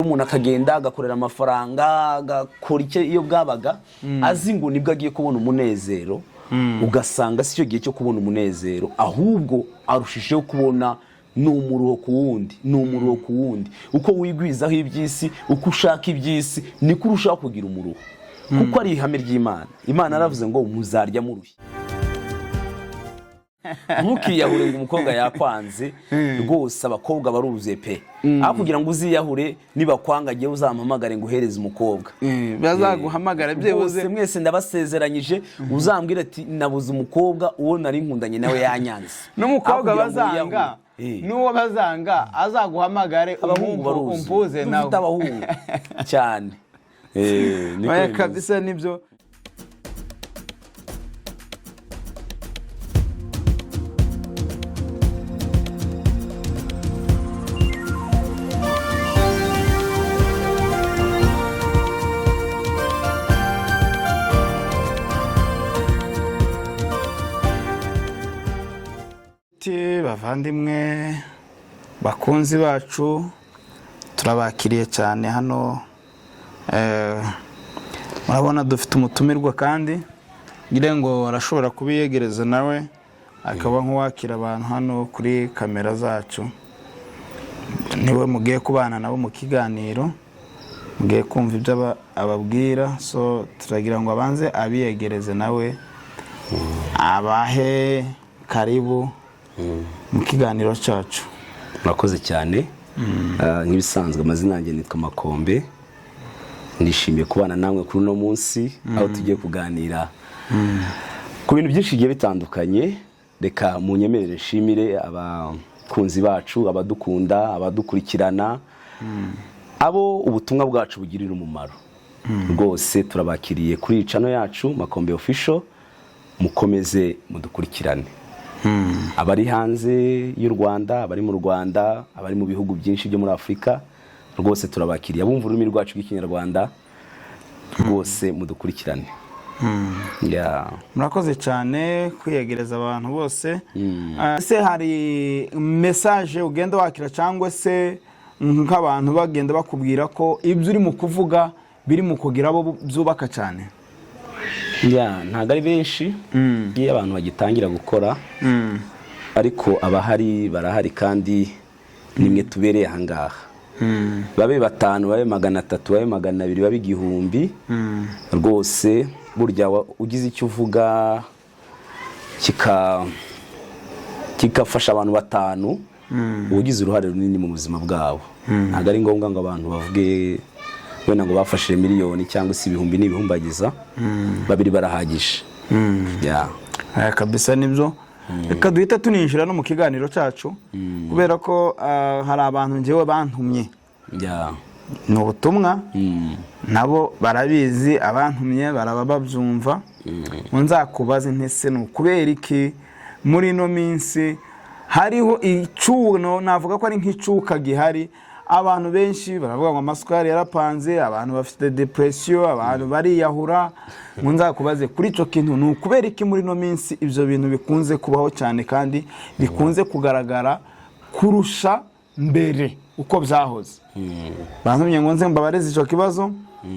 Umuntu akagenda agakorera amafaranga, agakora icyo iyo bwabaga, azi ngo nibwo agiye kubona umunezero, ugasanga si cyo gihe cyo kubona umunezero, ahubwo arushijeho kubona ni umuruho ku wundi, ni umuruho ku wundi. Uko wigwizaho iby'isi, uko ushaka iby'isi, niko urushaho kugira umuruho, kuko ari ihame ry'Imana. Imana yaravuze ngo muzarya murushye. Ntukiyahure ngo umukobwa yakwanze. Rwose abakobwa baruzuye pe. Aho kugira ngo uziyahure, nibakwanga agiye uzampamagare ngo uhereze umukobwa. Bazaguhamagara byibuze. Rwose mwese ndabasezeranyije, uzambwira ati nabuze umukobwa, uwo nari nkundanye nawe yanyanze. N'umukobwa Aho kugira ngo bazanga wiyahure. N'uwo bazanga azaguhamagare. Abahungu baruzuye. Umpuze nawe. Dufite abahungu cyane. Niko Oya, bimeze. Kabisa nibyo. Ati, bavandimwe bakunzi bacu, turabakiriye cyane hano. Murabona dufite umutumirwa, kandi ngira ngo arashobora kubiyegereza nawe akaba nk'uwakira abantu hano kuri kamera zacu. Niwe mugiye kubana nabo mu kiganiro, mugiye kumva ibyo ababwira. So turagira ngo abanze abiyegereze nawe abahe karibu mu kiganiro cyacu. Murakoze cyane. Nk'ibisanzwe amazina yanjye nitwa Makombe. Nishimiye kubana namwe kuri uno munsi, aho tugiye kuganira ku bintu byinshi bigiye bitandukanye. Reka munyemerere nshimire abakunzi bacu, abadukunda, abadukurikirana, abo ubutumwa bwacu bugirira umumaro. Rwose turabakiriye kuri iyi channel yacu Makombe Official, mukomeze mudukurikirane. Abari hanze y'u Rwanda, abari mu Rwanda, abari mu bihugu byinshi byo muri Afurika, rwose turabakiriye. Abumva ururimi rwacu rw'Ikinyarwanda, rwose mudukurikirane. Yeah. Murakoze cyane kwiyegereza abantu bose. Ese hari message ugenda wakira, cyangwa se nk'abantu bagenda bakubwira ko ibyo uri mu kuvuga biri mu kugira abo byubaka cyane? Yeah, ntabwo ari benshi iyo abantu bagitangira gukora, ariko abahari barahari, kandi nimwe tubereye ahangaha. Babe 5, babe 300, babe 200, babe 1000, rwose burya ugize icyo uvuga kigafasha abantu 5, uba ugize uruhare runini mu buzima bwabo. Ntabwo ari ngombwa ngo abantu bavuge wenda ngo bafashije miliyoni cyangwa se ibihumbi n'ibihumbagiza, 2 barahagije. Yeah. Aya kabisa nibyo. Reka duhite tuninjira no mu kiganiro cyacu, kubera ko hari abantu njyewe bantumye. Ni ubutumwa, nabo barabizi, abantumye baraba babyumva. Nzakubaze ntese ni ukubera iki muri ino minsi hariho icuno, navuga ko ari nk'icuka gihari? Abantu benshi baravuga ngo amasukari yarapanze, abantu bafite depression, abantu bariyahura. Ngo nzakubaze kuri icyo kintu, ni ukubera iki muri ino minsi ibyo bintu bikunze kubaho cyane kandi bikunze kugaragara kurusha mbere uko byahoze? Bantumye ngo nze mbabareze icyo kibazo,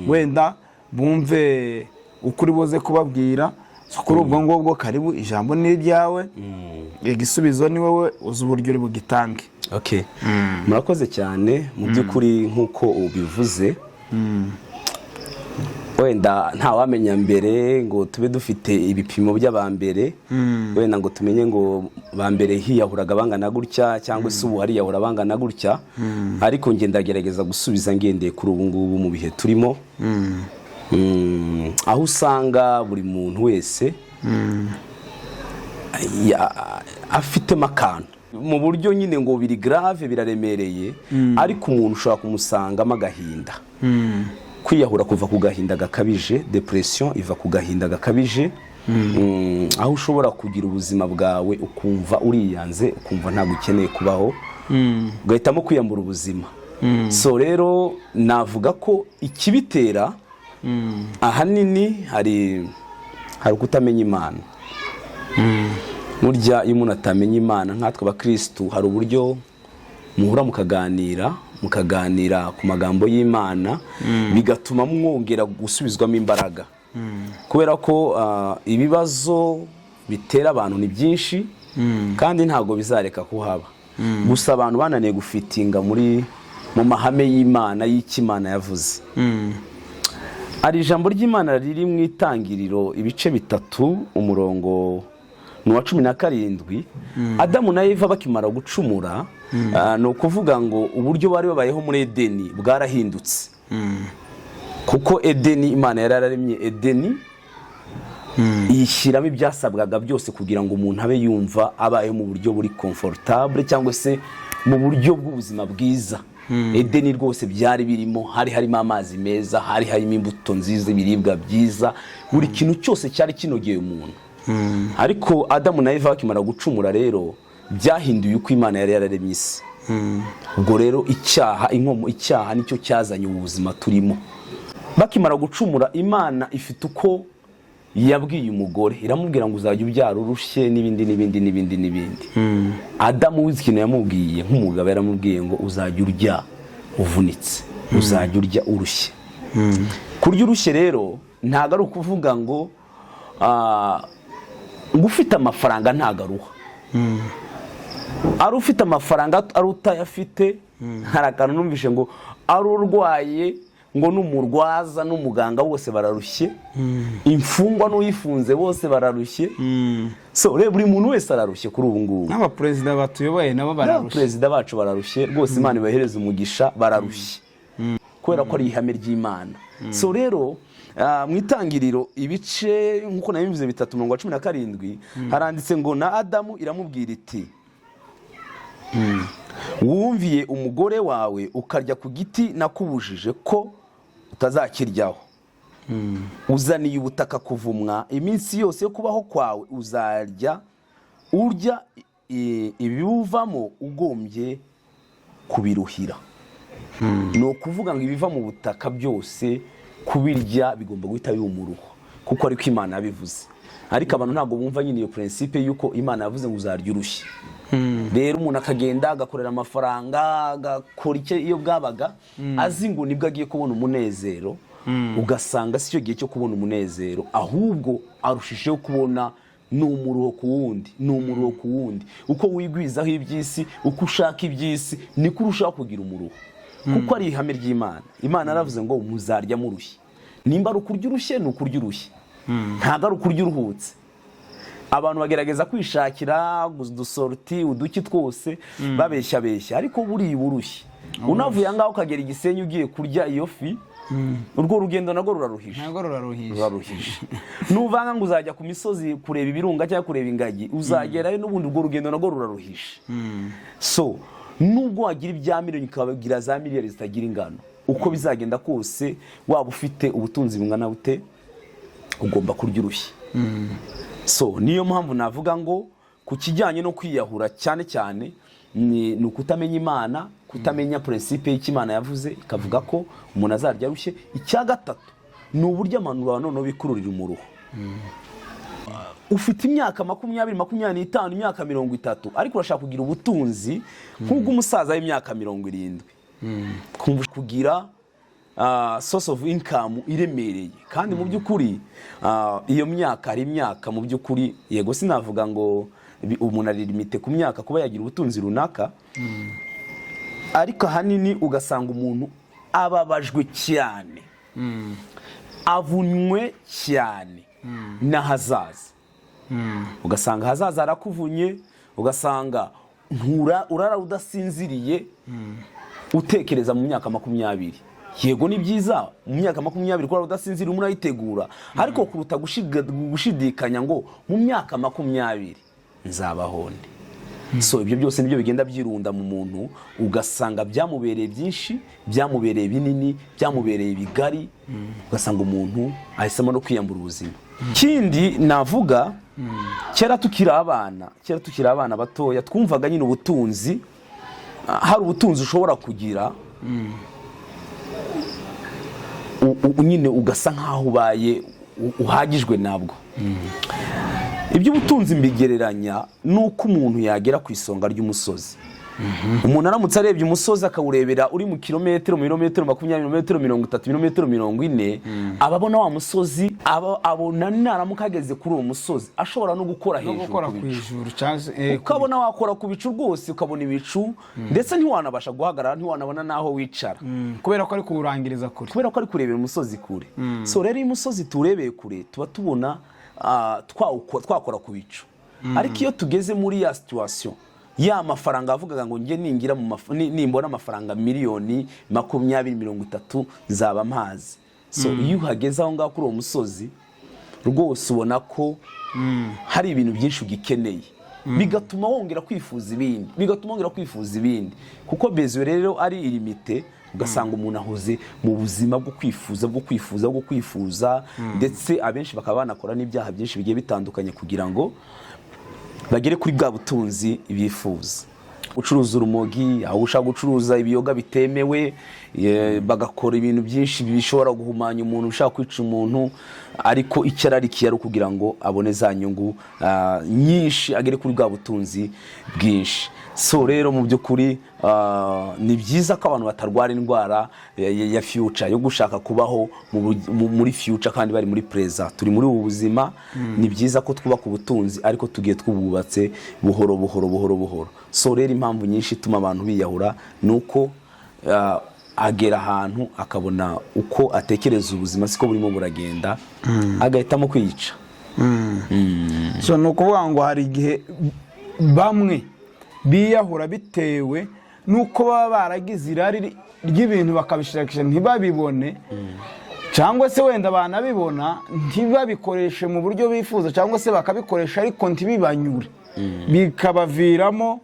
wenda bumve uko uri buze kubabwira. So, kuri ubwo ngubwo, karibu, ijambo ni iryawe, igisubizo ni wowe uzi uburyo uri bugitange. Okay. Murakoze cyane. Mu by'ukuri nk'uko ubivuze, wenda ntawamenya mbere ngo tube dufite ibipimo by'abambere, wenda ngo tumenye ngo ba mbere hiyahuraga bangana gutya, cyangwa se ubu hariyahura bangana gutya, ariko njye ndagerageza gusubiza ngendeye kuri ubu ngubu mu bihe turimo, aho usanga buri muntu wese afitemo akantu mu buryo nyine ngo biri grave, biraremereye, ariko umuntu ushobora kumusangamo agahinda. Kwiyahura kuva ku gahinda gakabije, depression iva ku gahinda gakabije, aho ushobora kugira ubuzima bwawe ukumva uriyanze, ukumva ntabwo ukeneye kubaho, ugahitamo kwiyambura ubuzima. So rero navuga ko ikibitera ahanini hari ukutamenya Imana. Burya iyo umuntu atamenya Imana, nkatwe abakirisitu, hari uburyo muhura mukaganira. Mukaganira ku magambo y'Imana, bigatuma mwongera gusubizwamo imbaraga, kubera ko ibibazo bitera abantu ni byinshi kandi ntabwo bizareka kuhaba. Gusa abantu bananiye gufitinga mu mahame y'Imana, y'icyo Imana yavuze. Hari ijambo ry'Imana riri mu Itangiriro ibice 3, umurongo ni uwa 17. Adamu na Eva bakimara gucumura, ni ukuvuga ngo uburyo bari babayeho muri Edeni bwarahindutse, kuko Edeni, Imana yari yararemye Edeni, iyishyiramo ibyasabwaga byose kugira ngo umuntu abe yumva abayeho mu buryo buri comfortable, cyangwa se mu buryo bw'ubuzima bwiza. Edeni rwose byari birimo, hari harimo amazi meza, hari harimo imbuto nziza, ibiribwa byiza, buri kintu cyose cyari kinogeye umuntu. Ariko Adamu na Eva bakimara gucumura rero, byahinduye uko Imana yari yararemye isi. Ubwo rero icyaha, inkomo, icyaha nicyo cyazanye ubu buzima turimo. Bakimara gucumura, Imana ifite uko yabwiye umugore, iramubwira ngo uzajya ubyara urushye, n'ibindi n'ibindi n'ibindi n'ibindi. Adamu wize ikintu yamubwiye nk'umugabo, yaramubwiye ngo uzajya urya uvunitse, uzajya urya urushye. Kurya urushye rero ntabwo ari ukuvuga ngo ufite amafaranga ntabwo aruha. Ari ufite amafaranga, ari utayafite. Hari akantu numvishe ngo ari urwaye, ngo n'umurwaza n'umuganga bose bararushye, imfungwa n'uyifunze bose bararushye. So rero buri muntu wese ararushye kuri ubu ngubu. N'abaperezida batuyoboye nabo bararushye. Perezida bacu bararushye rwose, Imana ibahereze umugisha. Bararushye kubera ko ari ihame ry'Imana. So rero mu Itangiriro ibice, nk'uko nabivuze, 3, umurongo wa 17, haranditse ngo: "Na Adamu iramubwira iti: 'Wumviye umugore wawe ukarya ku giti nakubujije ko utazakiryaho, uzaniye ubutaka kuvumwa. Iminsi yose yo kubaho kwawe uzarya urya ibiwuvamo ugombye kubiruhira.'" Ni ukuvuga ngo ibiva mu butaka byose kubirya bigomba guhita biba umuruho, kuko ariko Imana yabivuze. Ariko abantu ntabwo bumva nyine iyo principe y'uko Imana yavuze ngo uzarya urushye. Rero umuntu akagenda agakorera amafaranga, agakora icyo iyo bwabaga, azi ngo nibwo agiye kubona umunezero, ugasanga si cyo gihe cyo kubona umunezero, ahubwo arushijeho kubona ni umuruho ku wundi, ni umuruho ku wundi. Uko wigwizaho iby'isi, uko ushaka iby'isi, niko urushaho kugira umuruho, kuko ari ihame ry'Imana. Imana yaravuze ngo muzarya murushye. Nimba ari ukurya urushye, ni ukurya urushye, ntabwo ari ukurya uruhutse. Abantu bagerageza kwishakira udusorties, uduki twose, babeshya beshya, ariko buriya uba urushye. Unavuye ahangaha ukagera Igisenyi ugiye kurya iyo fi, urwo rugendo narwo ruraruhije. Ntabwo ruraruhije. Ruraruhije. Nuvanga ngo uzajya ku misozi kureba ibirunga cyangwa kureba ingagi, uzagerayo n'ubundi urwo rugendo narwo ruraruhije. So nubwo wagira ibya miliyoni, ukagira za miliyari zitagira ingano, uko bizagenda kose, waba ufite ubutunzi bungana bute, ugomba kurya urushye. So niyo mpamvu navuga ngo ku kijyanye no kwiyahura, cyane cyane ni ukutamenya Imana, kutamenya principe y'icyo Imana yavuze, ikavuga ko umuntu azarya arushye. Icya gatatu ni uburyo abantu ba noneho bikururira umuruho. Ufite imyaka 20, 25, imyaka 30, ariko urashaka kugira ubutunzi nk'ubw'umusaza w'imyaka 70, kumva kugira source of income iremereye. Kandi mu by'ukuri iyo myaka, hari imyaka mu by'ukuri, yego sinavuga ngo umuntu ari limité ku myaka kuba yagira ubutunzi runaka, ariko ahanini ugasanga umuntu ababajwe cyane, avunywe cyane n'ahazaza. Ugasanga ahazaza harakuvunye, ugasanga urara udasinziriye utekereza mu myaka 20. Yego ni byiza mu myaka 20 kurara udasinziriye urimo urayitegura, ariko kuruta gushidikanya ngo mu myaka 20 nzabaho nde? So ibyo byose nibyo bigenda byirunda mu muntu, ugasanga byamubereye byinshi, byamubereye binini, byamubereye bigari, ugasanga umuntu ahisemo no kwiyambura ubuzima. Ikindi navuga, kera tukiri abana batoya, twumvaga nyine ubutunzi, hari ubutunzi ushobora kugira nyine ugasa nkaho ubaye uhagijwe nabwo. Iby'ubutunzi mbigereranya n'uko umuntu yagera ku isonga ry'umusozi. Umuntu aramutse arebye umusozi, akawurebera uri mu kilometero, mu birometero 20, ibirometero 30, ibirometero 40, aba abona wa musozi, aba abona naramuka ageze kuri uwo musozi ashobora no gukora No hejuru gukora ku ku bicu. ijuru cyangwa se Ukabona wakora ku bicu rwose, ukabona ibicu, ndetse ntiwanabasha guhagarara, ntiwanabona n'aho wicara. Kubera ko ari kuwurangiriza kure. Kubera ko ari kurebera umusozi kure. So rero iyo umusozi tuwurebeye kure, tuba tubona twakora ku bicu. Ariko iyo tugeze muri ya situation, ya mafaranga avugaga ngo njye ningira mu nimbona amafaranga miliyoni 20, 30, nzaba mpazi. So iyo uhageze aho ngaho kuri uwo musozi, rwose ubona ko hari ibintu byinshi ugikeneye, bigatuma wongera kwifuza ibindi, bigatuma wongera kwifuza ibindi, kuko besoin rero ari illimité. Ugasanga umuntu ahoze mu buzima bwo kwifuza, bwo kwifuza, bwo kwifuza, ndetse abenshi bakaba banakora n'ibyaha byinshi bigiye bitandukanye kugira ngo bagere kuri bwa butunzi bifuza. Gucuruza urumogi, aho ushaka gucuruza ibiyoga bitemewe, bagakora ibintu byinshi bishobora guhumanya umuntu, ushaka kwica umuntu, ariko icyo ararikiye ari ukugira ngo abone za nyungu nyinshi, agere kuri bwa butunzi bwinshi. So rero mu by'ukuri ni byiza ko abantu batarwara indwara ya future, yo gushaka kubaho muri future kandi bari muri present. Turi muri ubu buzima, ni byiza ko twubaka ubutunzi, ariko tugiye twububatse buhoro buhoro, buhoro buhoro. So rero impamvu nyinshi ituma abantu biyahura ni uko agera ahantu akabona uko atekereza ubuzima siko burimo buragenda, agahitamo kwiyica. So ni ukuvuga ngo hari igihe bamwe biyahura bitewe n'uko baba baragize irari ry'ibintu, bakabishakisha ntibabibone, cyangwa se wenda banabibona ntibabikoreshe mu buryo bifuza, cyangwa se bakabikoresha ariko ntibibanyure, bikabaviramo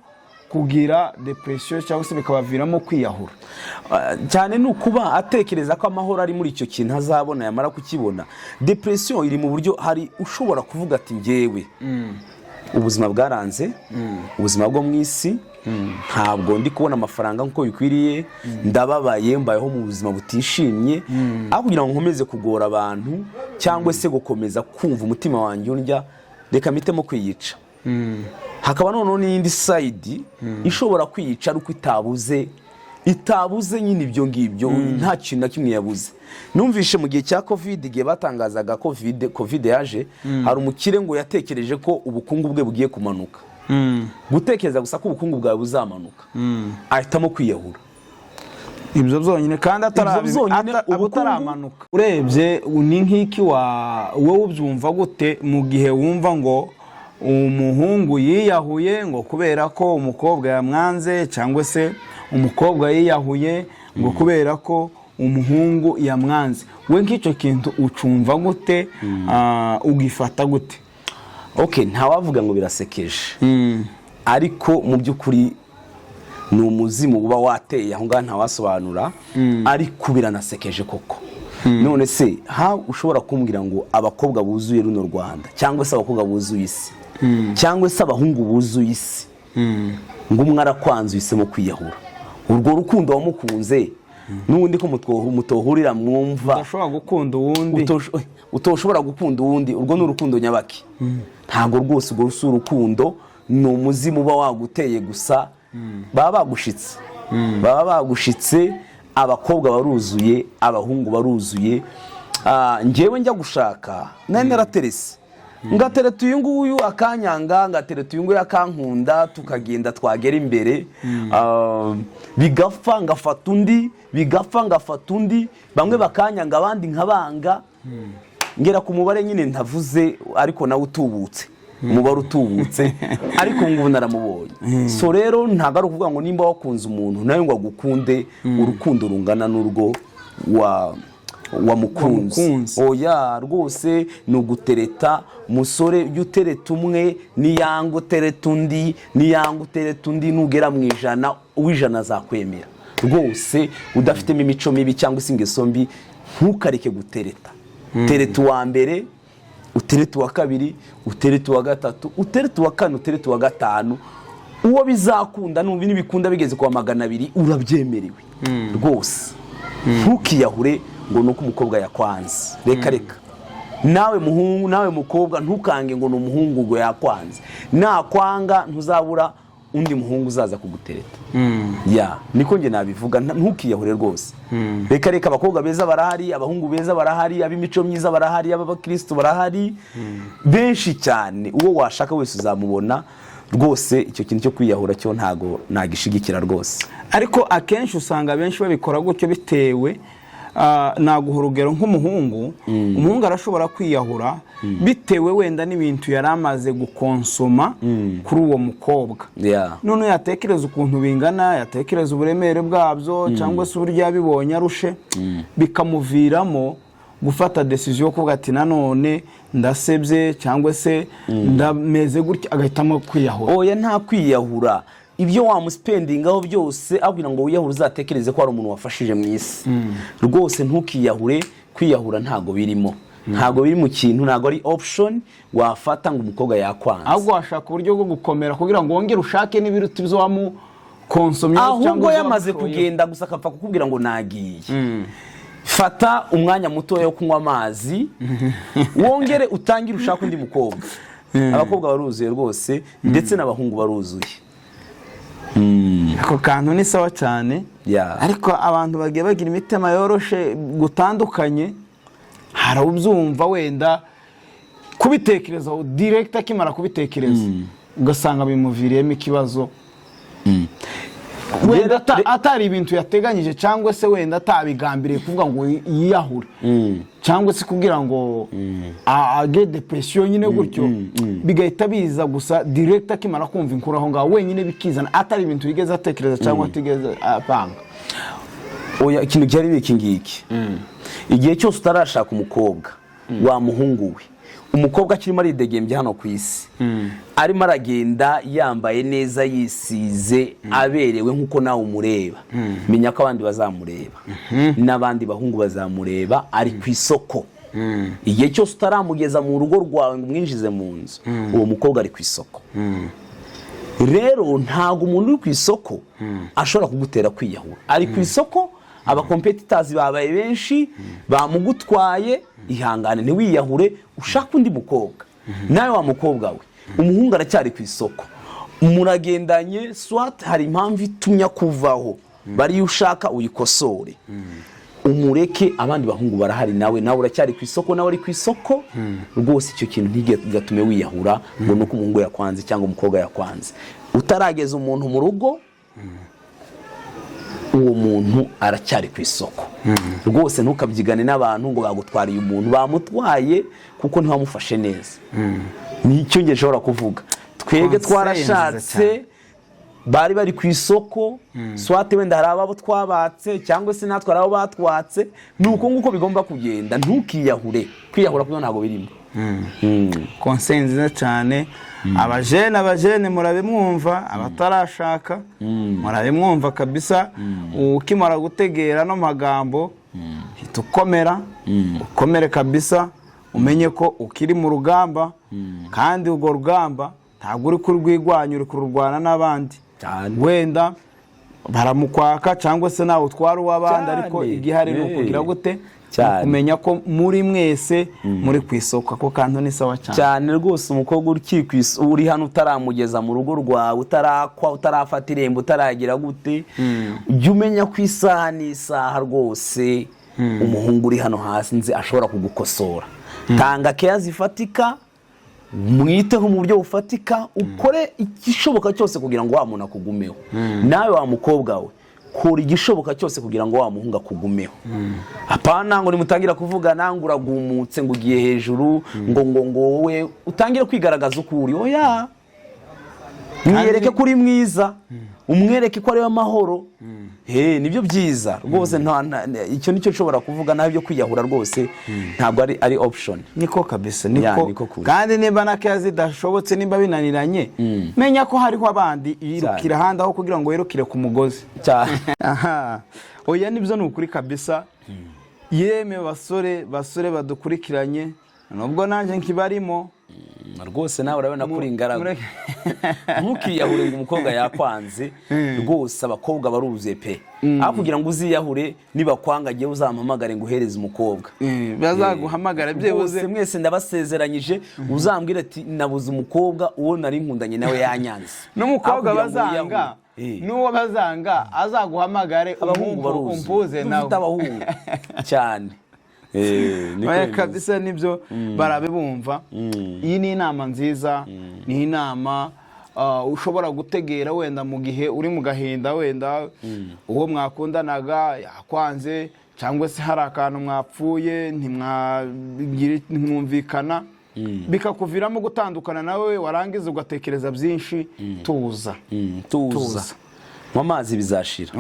kugira depression cyangwa se bikabaviramo kwiyahura. Cyane ni ukuba atekereza ko amahoro ari muri icyo kintu azabona, yamara kukibona. Depression iri mu buryo hari ushobora kuvuga ati: "Njyewe ubuzima bwaranze, ubuzima bwo mu isi, ntabwo ndi kubona amafaranga nk'uko bikwiriye, ndababaye, mbayeho mu buzima butishimye. Aho kugira ngo nkomeze kugora abantu cyangwa se gukomeza kumva umutima wanjye undya, reka mpitemo kwiyica." Hakaba noneho n'iyindi side ishobora kwiyica ari uko itabuze nyine ibyo ngibyo, nta kintu na kimwe yabuze. Numvishe mu gihe cya Covid, igihe batangazaga Covid yaje, hari umukire ngo yatekereje ko ubukungu bwe bugiye kumanuka. Gutekereza gusa ko ubukungu bwawe buzamanuka, ahitamo kwiyahura. Ibyo byonyine kandi Ibyo byonyine, butaramanuka. Urebye ni nk'iki wa wowe ubyumva gute mu gihe wumva ngo umuhungu yiyahuye ngo kubera ko umukobwa yamwanze, cyangwa se umukobwa yiyahuye ngo kubera ko umuhungu yamwanze? We nk'icyo kintu ucumva gute? Ugifata gute? Ok, ntawavuga ngo birasekeje, ariko mu by'ukuri ni umuzimu uba wateye aho ngaho, ntawasobanura, ariko biranasekeje koko. None se ha ushobora kumbwira ngo abakobwa buzuye runo Rwanda, cyangwa se abakobwa buzuye isi, cyangwa se abahungu buzuye isi, ngo umwe arakwanze uhisemo kwiyahura? Urwo rukundo wamukunze n'ubundi ko mutohurira mwumva Udashobora gukunda uwundi. Utoshobora gukunda uwundi, urwo ni urukundo nyabaki? Ntabwo rwose urwo si urukundo, ni umuzimu uba waguteye gusa. Baba bagushitse, baba bagushitse. Abakobwa baruzuye, abahungu baruzuye. Njyewe njya gushaka nari naraterese, ngatereta uyu nguyu akanyanga, ngatereta uyu nguyu akankunda, tukagenda twagera imbere bigapfa, ngafata undi, bigapfa, ngafata undi, bamwe bakanyanga, abandi nkabanga, ngera ku mubare nyine ntavuze, ariko nawe utubutse, umubare utubutse, ariko ubu ngubu naramubonye. So rero ntabwo ari ukuvuga ngo nimba wakunze umuntu nawe ngo agukunde urukundo rungana n'urwo wa wamukunze. Wamukunze. Oya rwose, ni ugutereta. Musore, ujya utereta umwe, niyanga utereta undi, niyanga utereta undi, nugera mu 100, uw'ijana azakwemera rwose. Udafitemo imico mibi cyangwa se ingeso mbi, ntukareke gutereta. Tereta uwa mbere, utereta uwa kabiri, utereta uwa gatatu, utereta uwa kane, utereta uwa gatanu, uwo bizakunda nibikunda bigeze ku wa 200 urabyemerewe rwose. Ntukiyahure ngo ni uko umukobwa yakwanze, reka reka. Nawe muhungu, nawe mukobwa, ntukange ngo ni umuhungu ngo yakwanze. Nakwanga ntuzabura. undi muhungu uzaza kugutereta. Ya, niko njye nabivuga. Ntukiyahure rwose. Reka reka, abakobwa beza barahari, abahungu beza barahari, ab'imico myiza barahari, ab'abakristo barahari benshi cyane. Uwo washaka wese uzamubona rwose. Icyo kintu cyo kwiyahura cyo ntago nagishigikira rwose. Ariko akenshi usanga abenshi babikora gutyo bitewe, naguha urugero nk'umuhungu. Umuhungu arashobora kwiyahura bitewe wenda n'ibintu yari amaze gukonsoma kuri uwo mukobwa. None yatekereza ukuntu bingana, yatekereza uburemere bwabyo cyangwa se uburyo yabibonye arushe, bikamuviramo gufata decision yo kuvuga ati: "Nanone ndasebye," cyangwa se "ndameze gutya," agahitamo kwiyahura. Oya, nta kwiyahura. Ibyo wamuspendingaho byose, aho kugira ngo wiyahure, uzatekereze ko hari umuntu wafashije mu isi. Rwose ntukiyahure. Kwiyahura ntago birimo, ntago biri mu kintu, ntago ari option wafata ngo umukobwa yakwanze. Ahubwo washaka uburyo bwo gukomera kugira ngo wongere ushake n'ibiruta ibyo wamukonsomye. Ahubwo yamaze kugenda gusa, akapfa kukubwira ngo "Nagiye," fata umwanya mutoya wo kunywa amazi, wongere utangire ushake undi mukobwa. Abakobwa baruzuye rwose, ndetse n'abahungu baruzuye. Ako kantu ni sawa cyane. Ariko abantu bagiye bagira imitima yoroshe gutandukanye. Hari ubyumva wenda kubitekerezaho direct, akimara kubitekereza ugasanga bimuviriyemo ikibazo, wenda atari ibintu yateganyije, cyangwa se wenda atabigambiriye kuvuga ngo yiyahure, cyangwa se kugira ngo age depression nyine gutyo, bigahita biza gusa direct akimara kumva inkuru aho ngaho wenyine, bikizana atari ibintu yigeze atekereza cyangwa atigeze apanga. Oya, ikintu gihari ni iki ngiki: igihe cyose utarashaka umukobwa, wa muhungu we, umukobwa akirimo aridegembya hano ku isi, arimo aragenda yambaye neza, yisize, aberewe nk'uko nawe umureba, menya ko abandi bazamureba, n'abandi bahungu bazamureba. Ari ku isoko. Igihe cyose utaramugeza mu rugo rwawe ngo umwinjize mu nzu, uwo mukobwa ari ku isoko. Rero ntabwo umuntu uri ku isoko ashobora kugutera kwiyahura. Ari ku isoko, abacompetitors babaye benshi, bamugutwaye. Ihangane, ntiwiyahure, ushake undi mukobwa. Nawe wa mukobwa we, umuhungu aracyari ku isoko, muragendanye, soit hari impamvu itumye akuvaho, bariyo ushaka uyikosore, umureke. Abandi bahungu barahari. Nawe uracyari ku isoko, nawe ari ku isoko rwose. Icyo kintu ntigatume wiyahura ngo nuko umuhungu yakwanze cyangwa umukobwa yakwanze. Utarageza umuntu mu rugo, uwo muntu aracyari ku isoko rwose. Ntukabyigane n'abantu ngo bagutwariye umuntu. Bamutwaye kuko ntiwamufashe neza. Nicyo njye nshobora kuvuga. Twebwe Conseil nziza twarashatse, cyane. bari bari ku isoko, soit wenda hari ababo twabatse, cyangwa se natwe hari abo batwatse. Ni uko nguko bigomba kugenda. Ntukiyahure. Kwiyahura kuko ntabwo birimo. Conseil nziza cyane. Abajene, abajene, murabimwumva, abatarashaka murabimwumva kabisa. Ukimara gutegera no magambo, hita ukomera, ukomere kabisa, umenye ko ukiri mu rugamba, kandi urwo rugamba ntabwo uri kurwigwanya, uri kururwana n'abandi. Cyane. Wenda baramukwaka cyangwa se nawe utwara uw'abandi, ariko igihari ni ukugira gute? Cyane. Kumenya ko muri mwese muri ku isoko. Ako kantu ni sawa cyane. Cyane rwose. Umukobwa uri hano, utaramugeza mu rugo rwawe, utarakwa, utarafata irembo, utaragira gute, jya umenya ko isaha n'isaha rwose umuhungu uri hano hasi nzi ashobora kugukosora. Tanga keya zifatika, mwiteho mu buryo bufatika, ukore igishoboka cyose kugira ngo wa muntu akugumeho. Nawe wa mukobwa we, kora igishoboka cyose kugira ngo wa muhungu akugumeho. Apana ngo nimutangira kuvugana ngo uragumutse, ngo ugiye hejuru, ngo wowe utangire kwigaragaza uko uri. Oya, mwiyereke ko uri mwiza, umwereke ko ari amahoro. He, nibyo byiza rwose. Icyo nicyo nshobora kuvuga. Naho ibyo kwiyahura rwose ntabwo ari option. Niko kabisa. Ya, Niko. Niko kuri. Kandi nimba na keya zidashobotse, nimba binaniranye, menya ko hariho abandi. Yirukira ahandi aho kugira ngo wirukire ku mugozi. Cyane. Aha, oya, nibyo, ni ukuri kabisa. Yeme basore, basore badukurikiranye, nubwo nanjye nkibarimo. Rwose nawe urabona ko uri ingaragu. Ntukiyahure ngo umukobwa yakwanze. Rwose abakobwa baruzuye pe. Aho kugira ngo uziyahure, nibakwanga agiye uzampamagare ngo uhereze umukobwa. Bazaguhamagara byibuze. Rwose mwese ndabasezeranyije, uzambwira ati: "Nabuze umukobwa, uwo nari nkundanye nawe yanyanze." N'umukobwa Aho kugira ngo bazanga, wiyahure. N'uwo bazanga azaguhamagare. Abahungu baruzuye. Umpuze nawe. Dufite abahungu cyane. Niko Oya, bimeze. Kabisa nibyo, barabe bumva. Iyi ni inama nziza, ni inama ushobora gutegera wenda mu gihe uri mu gahinda, wenda uwo mwakundanaga yakwanze, cyangwa se hari akantu mwapfuye ntimwumvikana, bikakuviramo gutandukana nawe, warangiza ugatekereza byinshi. Tuza. Tuza. Tuza. Nywa amazi, bizashira.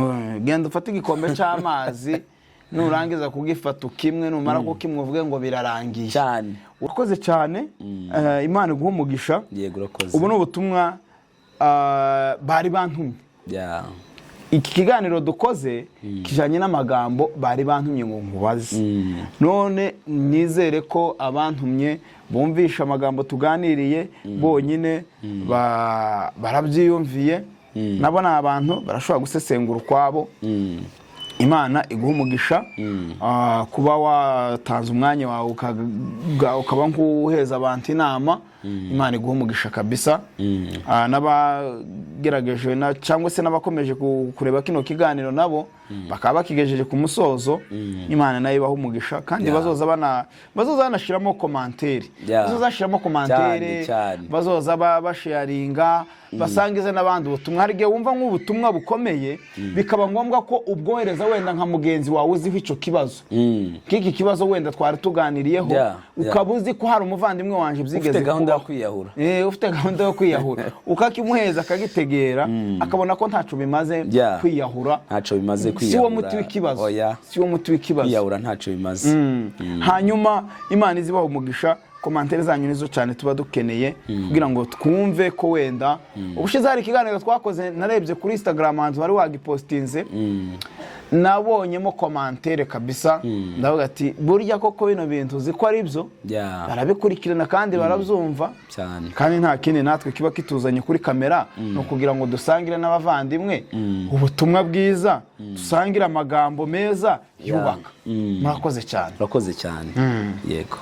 Genda ufate igikombe cy'amazi, nurangiza kugifata ukimwe, numara kukimwe uvuge ngo birarangiye. Cyane. Urakoze cyane. Imana iguhe umugisha. Yego, urakoze. Ubu ni ubutumwa bari bantumye. Iki kiganiro dukoze kijyanye n'amagambo bari bantumye ngo nkubaze. None nizere ko abantumye bumvisha amagambo tuganiriye bonyine, barabyiyumviye. Nabo ni abantu barashobora gusesengura ukwabo. Imana iguha umugisha kuba watanze umwanya wawe ukaba nk'uheza abantu inama. Imana iguha umugisha kabisa. N'abagerageje cyangwa se n'abakomeje kureba kino kiganiro, nabo bakaba bakigejeje ku musozo, Imana nayo ibaha umugisha kandi bazoza banashyiramo commentaire. Bazoza bashyiramo commentaire. Cyane, cyane. Bazoza basharinga, basangize n'abandi ubutumwa. Hari igihe wumva nk'ubutumwa bukomeye, bikaba ngombwa ko ubwohereza wenda nka mugenzi wawe uziho icyo kibazo, nk'iki kibazo wenda twari tuganiriyeho, ukaba uzi ko hari umuvandimwe wanje byigeze Ufite gahunda yo kubaho. kwiyahura. Ufite gahunda yo kwiyahura, ukakimuheza akagitegera, akabona ko ntaco bimaze kwiyahura. Ntacyo bimaze Si wo kwiyahura. muti w'ikibazo. Oya. Si wo muti w'ikibazo. Kwiyahura ntacyo bimaze. Hanyuma Imana izibaha umugisha. Commentaire zanyu nizo cyane tuba dukeneye kugira ngo twumve ko wenda ubushize hari ikiganiro twakoze, narebye kuri Instagram ahantu wari wagipostinze, nabonyemo commentaire kabisa, ndavuga ati: "Burya koko bino bintu uzi ko ari byo." Barabikurikirana kandi barabyumva. Cyane. Kandi nta kindi natwe kiba kituzanye kuri kamera ni ukugira ngo dusangire n'abavandimwe ubutumwa bwiza, dusangire amagambo meza yubaka. Murakoze cyane. Urakoze cyane, yego.